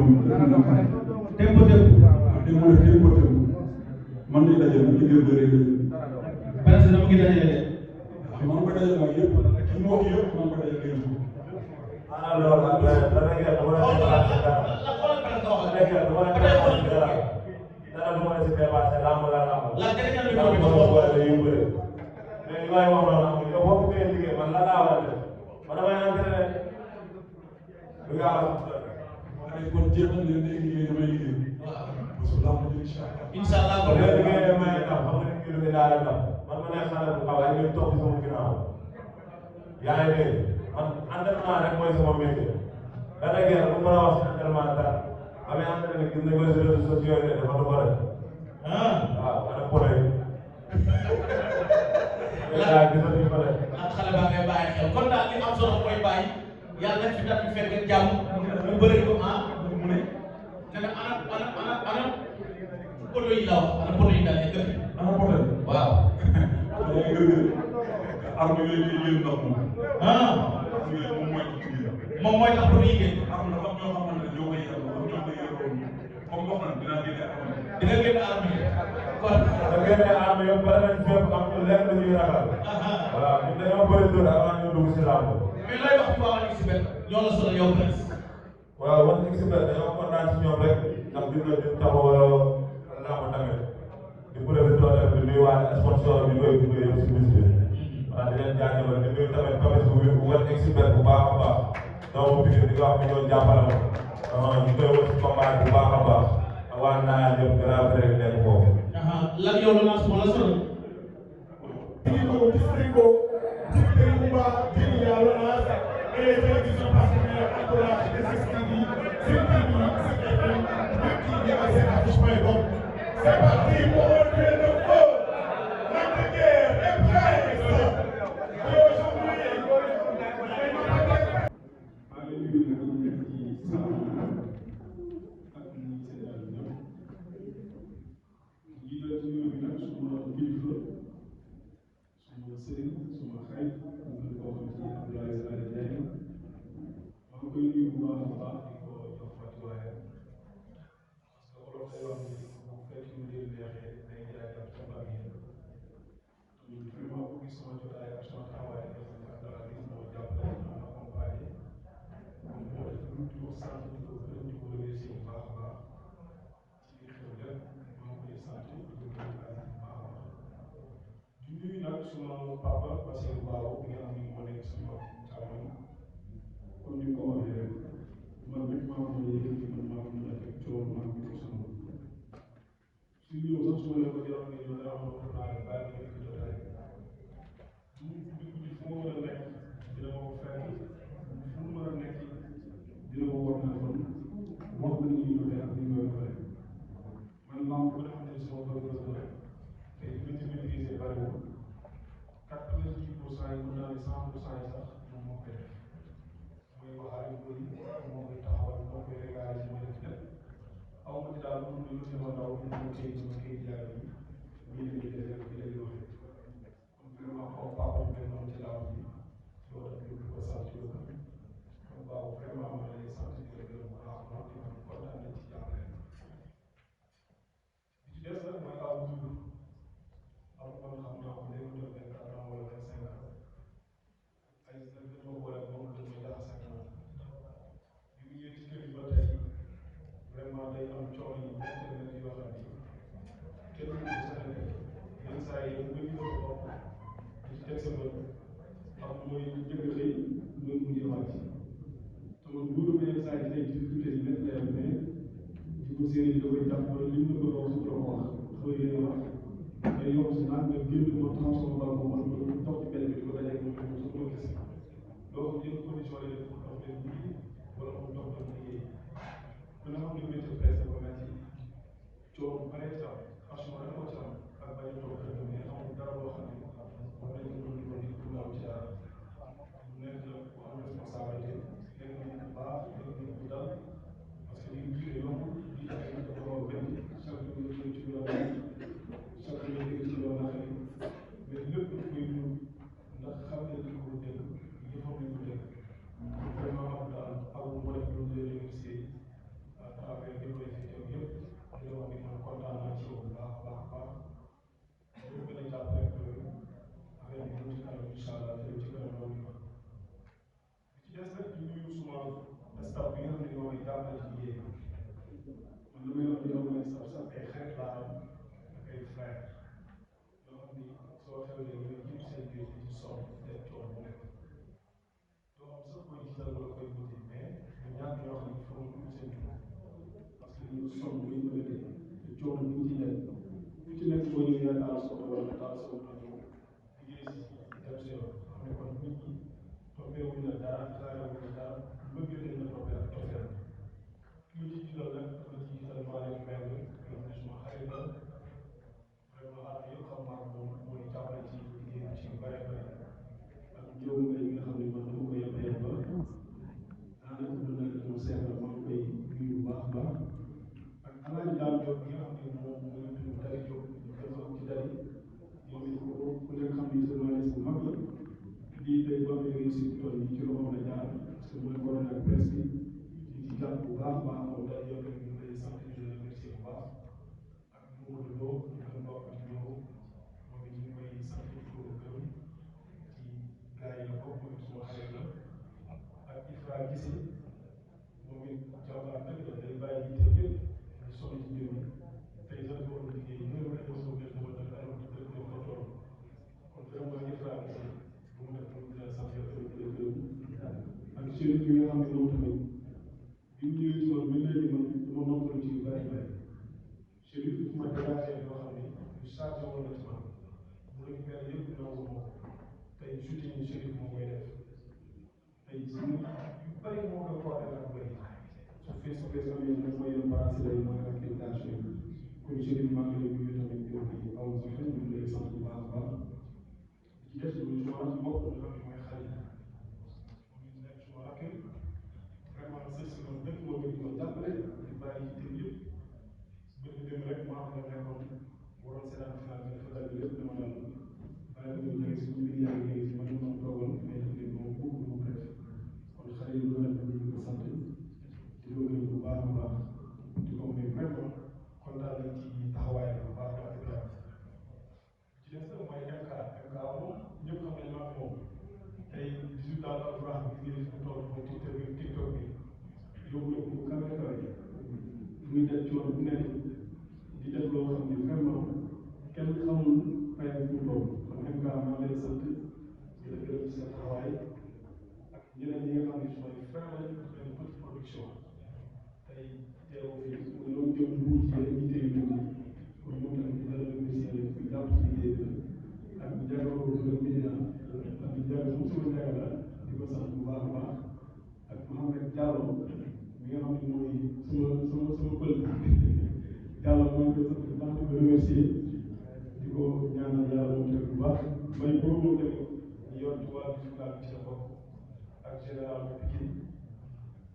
tempo man de daje na liggéey bëri parce que dama ngi daje man ko daje mooy yëpp ci mbokk yëpp man ko daje ngeen alors dama nekk dama si dépassé lamb la lamb la yu bëri mais li may wax noonu am nga boo bëggee liggéey man la laa war a def man damay entraîné du gaaw kon jéem leen di liggéey damay liggéey parce que lamb ji incha allah ko leen liggéey may tam xam nga ni kii lu daal tam man ma nekk xale bu xaw a ñu toog ci sama ginnaaw yaa ngi dégg man entraînement rek mooy sama métier dana gën bu mën a wax si entraînement dara amee entraîné gis nañ ko si réseaux sociaux yi dafa du ko def waaw ana pone yi yaa gis nañ ko def ak xale baa ngay bàyyi xel kon daal li am solo mooy bàyyi yàlla nañ fi daf fi fekk jàmm mu bëri ko mu ne te nag ana poto yi la wax ana poto yi daal nekk ana poto waaw am na yooyu yooyu yëpp ndox moom moom mooy tax poto yi génn am na ñoo xamante ne ñoo koy yàlla ñoo koy yàlla comme wax na dinaa génne dina génn arme kon da génne arme yëpp bari nañ fépp am ñu lenn lu ñuy ragal voilà ñun dañoo bëri tur avant ñu dugg si làmb mais lay wax ci waa Xibet ñoo la solo yow Prince waaw wax Xibet dañoo kontaan si ñoom rek ndax gis nga ñu taxawal làmb tamit di profité tamit di nuyuwaale sponsor bi koy gunge yëpp si bis bi waaw di leen jaajëfal di nuyu tamit commerce bu wër Xibet bu baax a baax doomu bi di wax ñu doon jàppale ma ñu koy wër si combat bu baax a baax waa naa jëm grand frère nekk foofu lan yow la naa suma la solo district Touba Djilia Lonase et les télévisions partenaires encouragent les inscrits sur TV, sur c'est parti pour relever le feu. La guerre est prête. Et papa Bassirou Bao bi nga xam ne moo nekk sama càmmoñ comme ni ko waxee rek man rek maa ko mën a yëkkati man maa ko mën a teg coono maa ko mën a sama su ñëw sax su ma la ko jaroon nga ñëw dara ma ko naa la bàyyi ma ko jotaay du fu ma mën a nekk dina ma ko fekk fu mu mën a nekk dina ma war na kon wax na ni ñu doxee ak ni ñu koy doxee man maa ko xam ne sama bëgg la te li ma ci maîtriser bariwul 90% yi mën naa ne 100% yi sax moom moo koy def mooy waxaale bëri moo koy taxawal moo koy régalé moo def lépp aw ma ci daal moom lu sama ndaw ñu ma koy jaay yi ñu leen di def bi lay waxee kon vraiment xaw papa ñu mel noonu ci laaw bi loolu tam ñu ko sant yow kon waaw vraiment ma lay sant di la gërëm bu baax a baax di kontaan nañ ci jàppale bi ci des nag mooy aw dugg am man xam naa ko léegi mu def 24 ans wala 25 ans ay dañoo boole moom dañoo jaxase ak moom bi mu ñëwee ci kër yi ba tey vraiment day am coono yi internet yoo xam ni kenn du ko sax yenn saa yi mu ngi ko bopp di ci teg sa bët xam mooy njëkk a xëy loolu mu ngi wàcc te man wóoru ma yenn saa yi tey difficulté yi nekk lay am mais di ko séeréer yi da koy jàpp wala li mu la ko wax su ko wax dafa yéene wax day yomb si naan nga génn ko transformé ko moom wala toog ci mbedd bi di ko dajeeg moom moom su ko gis loolu yenn condition yi dafa dox leen liggéey wala mu dox doon liggéey ku ne xam ne métier presse dafa metti coono bare ci am passion rek moo ci am ak bañ a toog kër mais amul dara loo xam ne war nañ ko doon di pour nga am ci dara mu nekk la ku am responsabilité nekk nit bu baax nekk nit bu dal parce que li ñu jiite yomb li ay nit dafa war a benn chaque jour nga ci lu la chaque jour nga ci loolu la xëy mais lépp lu koy ñëw ndax xam ne dañ ko dégg yëfam lañ ko dégg vraiment am daal aw moo def loolu lay remercier jàppale ci liggéey man lu may wax ni dama may sax ay xarit laa am ak ay frère yoo xam ni soo xewlee ñooy jiitu seen biir di ci sonn def coono bu nekk doo am sax koy gisal wala koy wuti mais ñu ñàkk ñoo xam ne foo dugg seen tur parce que ñu sonn bu ñu bëgg te coono bu ci nekk ku ci nekk boo ñëwee yaa taal soxla wala taal soxla ñëw liggéey si dem si yoon xam ne kon nit ñi toppewuñ la dara xaarewuñ la dara bëgg nañ la toppee ak toppee ki ñu ci gisal nag dafa ci gisal Malick Mbengue nga xam ne suma xarit la vraiment at yëpp xam naa moom mooy jàppale ci liggéey ci yu bare bare ak njóobu nga yi nga xam ne man dama ko yem yem ba daanaka mën naa ko ñëw seet la maa ngi koy nuyu bu baax a baax ak alaaji daal Diop bi nga xam ne moom mu ngi tudd Dari Diop ñu gën ko ci Dari moom it ku nekk xam ni journaliste bu mag la lii day doon réussir tool yi ci loxoom la jaar parce que mooy coordonnateur presse bi di ci jàpp bu baax a baax moom daal yow tamit ñu ngi lay sant di la remercier bu baax ak Mamadou Lo ñu gën ko ak ñëw moom it ñu ngi koy sant di ko gërëm ci gars yi la bokk moom it suma xarit la ak Ifra Gissé moom it jàmbaar nag la day bàyyi yitte yëpp di sonn ci mbir mi tey sax di war a liggéey ñëw rek mosoo gën dama def alors que dëgg dama ko toll kon vraiment Ifra Gissé bu mu def lu dina sant yàlla di la gërëm ak chérif bi nga xam ne moom tamit bi mu ñëwee ci loolu mel na ni man dama noppalu ci yu bëri bëri chérif bi fu ma dégagé yoo xam ne yu chargé woon na ci man mu récupéré yëpp nangu ma ko tey shooting yi chérif moo koy def tey si yu bëri moo koy coordonné ak bëri su face to face amee nag mooy dem balancé lay mooy accréditation yi kon chérif maa ngi lay nuyu tamit di wax ni aw sax ñu ngi lay sant bu baax a baax ci des ñu jox ci bopp nga xam ne mooy xarit moom it nekk suma rakk vraiment sëñ si noonu lépp moo ngi ko jàppale di bàyyi yitte yëpp bëgg dem rek maa xam ne nekkoon waroon seetaan final bi dafa dagg lépp dama daal bàyyi ko ñu nekk si ñu ngi yaa ngi si man moom toogal mais daf leen moom bëgg mu def kon xale yi lu nekk ñu ko sant di ko gërëm bu baax a baax di ko may vraiment kontaan nañ ci taxawaay bu baax a baax ci des nag mooy MK moom ñëpp xam nañ maa moom tey 18 ans alxuraan bi ngi def tool moom TikTok bi yóbbu na ko bu kawe kawe muy def coono bu nekk di def loo xam ne vraiment kenn xamul fayal bu toll kon MK maa lay sant di la gërëm ci sa taxawaay ak ñeneen ñi nga xam ne sumay frère lañ benn petite production tey teew fi mu doon jëm dugg ci yeneen ñi tey ñu pour moom tamit di la remercier ku jàpp ci liggéey bi ak Ndiago Medina ak Ndiago moom sama Ndiago la di ko sant bu baax a baax ak Mohamed Diallo mi nga xam ne mooy sama pël Diallo maa ngi koy sant bu baax di ko remercier di ko ñaanal yàlla moom tamit bu baax may boobu moom tamit ñu yor ci wàllu journal bi ci la bokk ak général bu Pikine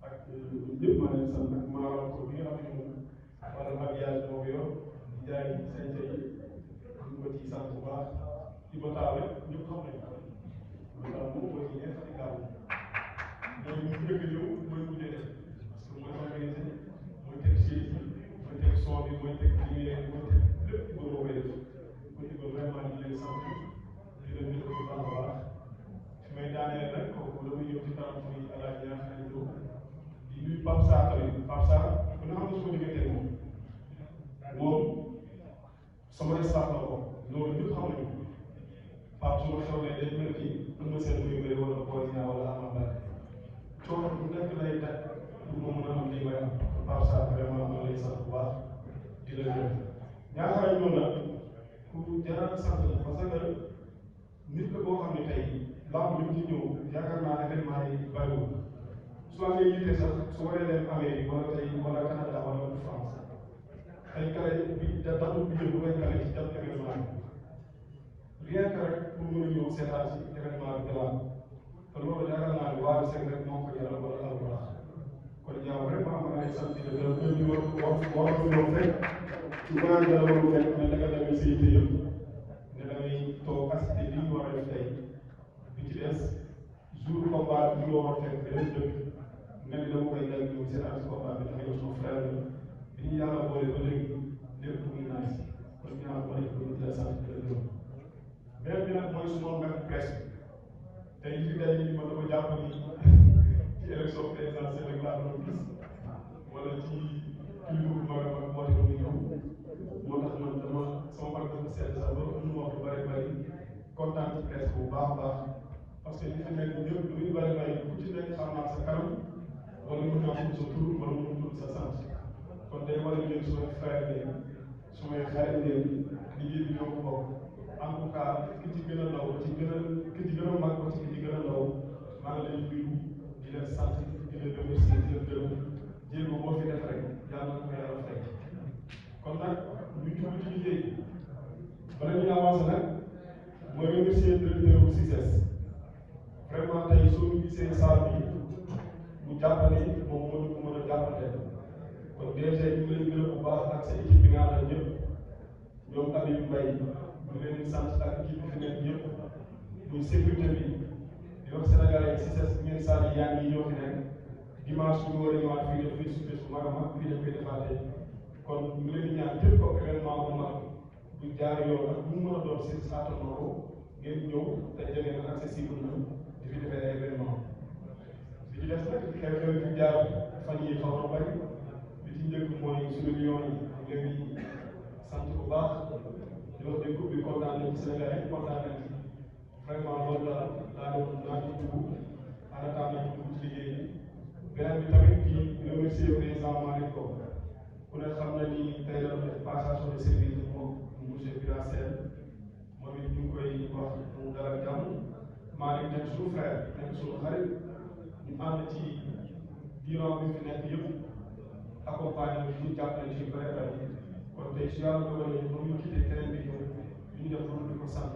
ak ñëpp maa leen sant ak Maram ko bi nga xam ne moom wàllu habillage moo ko yor di jaay sañse yi ñu ko ci sant bu baax ci Ibotaal rek ñëpp xam nañu ko Ibotaal moom mooy ci infatigable mooy mu njëkk a ñëw mooy mujjee def parce que mooy organisé mooy teg chaise yi mooy teg son bi mooy teg lumière mooy teg lépp Ibo moo koy def kon Ibo vraiment ñu lay sant di leen gërëm bu baax a baax fi may daaneel nag kooku damay ñëw ci kanam muy Alaaji Ñaan Xadi Lo di nuyu Pape Sarr tamit Pape Sarr ku ne xam nga su ma diggante moom sama staff la ko loolu ñëpp xam nañu Pape su ma xewlee day mel ni am na seen muy bëri wala Boy Niang wala Ama Baldé coono bu nekk lay daj pour ma mën a am lii may am Pape Sarr vraiment ma lay sant bu baax di la gërëm ñaata ñoom nag ku jaral sant la parce que nit la boo xam ne tey làmb li mu ci ñëw yaakaar naa événement yi bariwul soo amee yitte sax su waree dem Amérique wala tey wala Canada wala France tey kare bi dafa bi jël bu koy kare ci jàpp événement bi rien que rek pour mën a ñëw seetaan si événement bi dawaat te loolu yaakaar naa ne waa Seck rek moo ko jaral wala alburaax kon ñaaw vraiment ma lay sant di la gërëm heure bi war ñëw fekk su ma la waru fekk mais da nga demee sa yitte yëpp ne da ngay toog assisté li ñu war a def tey bi ci des jour combat bi ñu war a fekk beneen dëkk nga ne dama koy dal ñëw seetaan si combat bi tax yow sama frère la bi ñu yàlla boole ba léegi lépp mu ngi naan si kon ñaaw ma ne ko di la sant di la gërëm beneen bi nag mooy suma mbokk presse tey li fi daje ni ma dama jàpp ni ci élection présidentielle rek laa doon gis naa sa kanam wala mën naa tudd sa tur wala mën tudd sa sant kon day war a leen sumay frère leen sumay xarit leen liggéey bi ñoo ko bokk en tout cas ki ci gën a ndaw ki ci gën a mag ba ci ki ci gën a ndaw maa ngi leen nuyu di leen sant di leen remercier di leen gërëm jéego boo fi def rek yàlla na ko yàlla fay kon nag ñu jublu ci liggéey bala ñuy avancer nag mooy remercier directeur bu CICES vraiment tey soo ñu gisee salle bi mu jàppale moom moo ñu ko mën a jàppale kon déjà ñu ngi leen gërëm bu baax ak sa équipe bi nga àndal ñëpp ñoom Habib Mbaye ñu leen di sant ak équipe bi fi nekk ñëpp muy sécurité bi di wax Sénégalais CICES bi ngeen salle yi yaa ngi ñëw fi nekk dimanche ñu war a ñëwaat fii def fii su mag a mag fii dañ koy defaatee kon ñu ngi leen di ñaan képp ko événement bu mag bu jaar yoon ak bu mu mën a doon si attan na ko ngeen ñëw te jege na accessible na di fi defee ay événement bi ci des nag xew-xew fi jaar fan yi xaw na bari bi ci njëkk mooy suñu lion yi ñu leen di sant bu baax di wax ne coupe bi kontaan nañ ci Sénégal yi kontaan nañ ci vraiment loolu la laa doon naa ci dugg en attendant ñu dugg ci liggéey bi beneen bi tamit di remercier président Malick Ko ku ne xam na ni tey la def passation de service moom monsieur Bira Sène moom it ñu ngi koy wax mu dalal jàmm Malick nekk suñu frère nekk suñu xarit ñu ànd ci diiran bi fi nekk yëpp accompagné ñu jàppale ci bëri bëri kon tey si yàlla dogalee ba ñu quitté terrain bi ñëw ñu def loolu di ko sant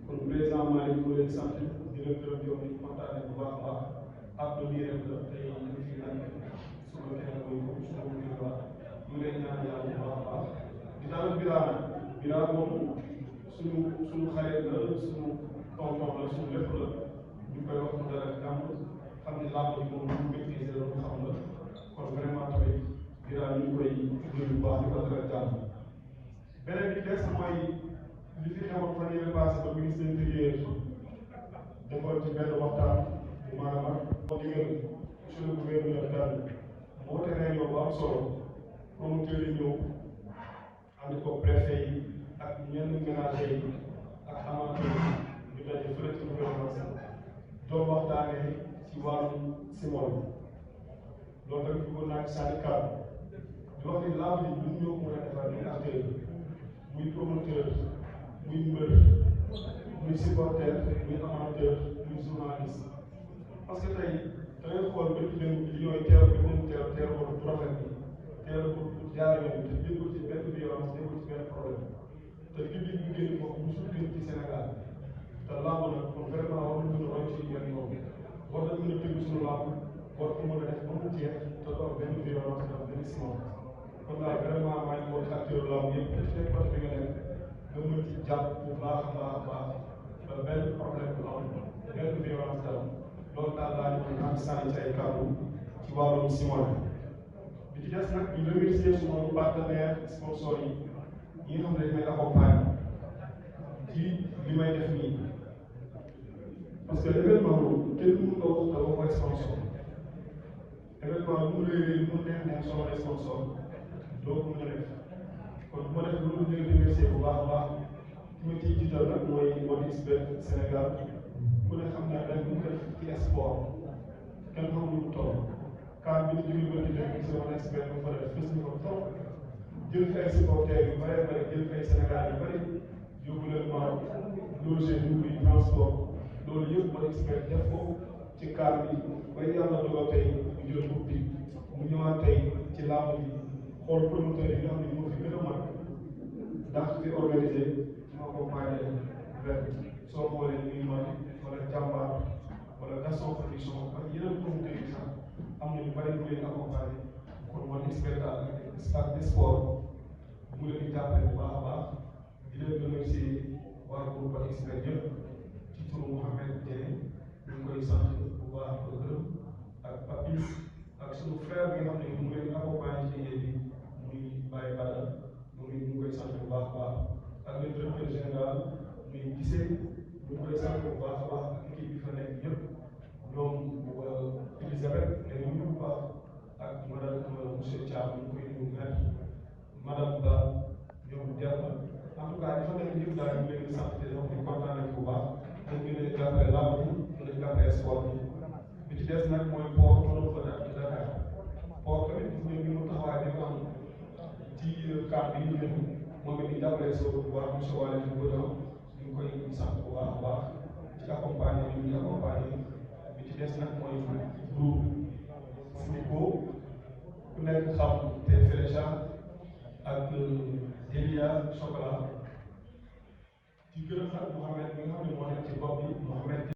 kon président Malick mu leen sant di leen gërëm yow di kontaane bu baax a baax ak lu lii rek la tey ñu fi nekk suba keneen mooy ko suba mu ngi wax ñu leen ñaan yàlla bu baax a baax di daal Bira moom suñu xarit la suñu tonton la suñu lépp la ñu koy wax mu dara jàmm xam ne làmb ji moom ñu maîtriser la xam la kon vraiment tamit Bira ñu koy nuyu bu baax di ko dara jàmm beneen bi des mooy li fi xewoon fan yële passé ba ministre intérieur defoon ci benn waxtaan bu maanaam moo digal monsieur le gouverneur daal moo te réunion bu am solo promoteur yi ñëw ànd ko préfet yi ak ñenn ménager yi ak amateur yi ñu daje fële ci gouvernement doon waxtaanee ci wàllu simol loolu tamit bëggoon naa ci sànni kàddu di wax ni làmb ji ñun ñoo ko mën a defar muy acteur muy promoteur muy mbër muy supporter muy amateur muy journaliste parce que tey da ngay xool ba ci leen li ñooy teew bi leen teew ko du rafet bi teew ko du jaar yoon te déggul ci benn violence déggul ci benn problème te public bi génn foofu musul génn ci Sénégal te làmb nag kon vraiment war nañu mën a roy ci yenn yoon war nañu mën a tëgg suñu làmb war ko mën a def ba mu jeex te du am benn violence te am benn ciment kon daal vraiment maa ngi woon ci acteur làmb yëpp ci nekk côté bi nga nekk nga mën ci jàpp bu baax a baax a baax ba benn problème du am benn violence dal loolu daal laa ñu am sànni ci ay kàddu ci wàllum ciment bi ci des nag ñu remercier suma partenaire sponsor yi ñi nga xam ne dañ may accompagner ci li may def nii parce que événement boobu kenn mënu ko wax te waxoo sponsor événement bu mu réeré mu neex neex solo sponsor doo ko mën a def kon bu ma def loolu ñu remercier bu baax a baax ki ma ciy jiital nag mooy Modixbet Sénégal ku ne xam ne dañ ko def ci sport kenn xamul mu toll car bi ñu jógee ba di def ci Modixbet ba pare fës ñu ko trop jël fi ay supporters yu bare bare jël fi ay Sénégal yu bëri yóbbu leen Maroc loger dugub yi transport loolu yëpp Modixbet def ko ci car bi ba yàlla dogal tey ñu jël coupe bi mu ñëwaat tey ci làmb bi xool promoteur yi nga xam ne ñoo fi gën a mag ndax fi organisé ma accompagné ren soo xoolee muy man wala jàmbaar wala Gaston production ak yeneen promoteurs yi sax am na ñu bari ñu leen accompagné kon Modixbet ak sport mu leen di jàppale bu baax a baax di leen remercier waa groupe Modixbet yëpp ci turu Mouhamed Dieng ñu ngi koy sant bu baax ko gërëm ak Papis ak sunu frère bi nga xam ne mu leen di accompagné ci liggéey bi muy Baye Bada mu ngi koy sant bu baax a baax ak le directeur général muy gisee ñu ngi koy sant bu baax a baax ak équipe bi fa nekk yëpp ñoom Elisabeth ne ñu bu baax ak madame monsieur Thiam ñu koy nuyu maître madame Ba ñoom Diallo en tout cas dafa nekk yëpp daal ñu leen di sant te ñoom ñu kontaan nañ bu baax dañ gën a jàppale làmb bi dañ jàppale sport bi bi ci des nag mooy port Podor ak Dakar port tamit gis ngeen ni mu taxawaay bi am ci cadre yi ñu def moom it di jàppale sa bu baax monsieur Wale ñu ko doon ñu ngi koy sant bu baax a baax ci accompagner bi ñu accompagner bi ci des nag mooy groupe Funico ku nekk xam te Félécha ak Delia Chocolat ci gërëm nag Mouhamed mi nga xam ne moo nekk ci bopp bi Mouhamed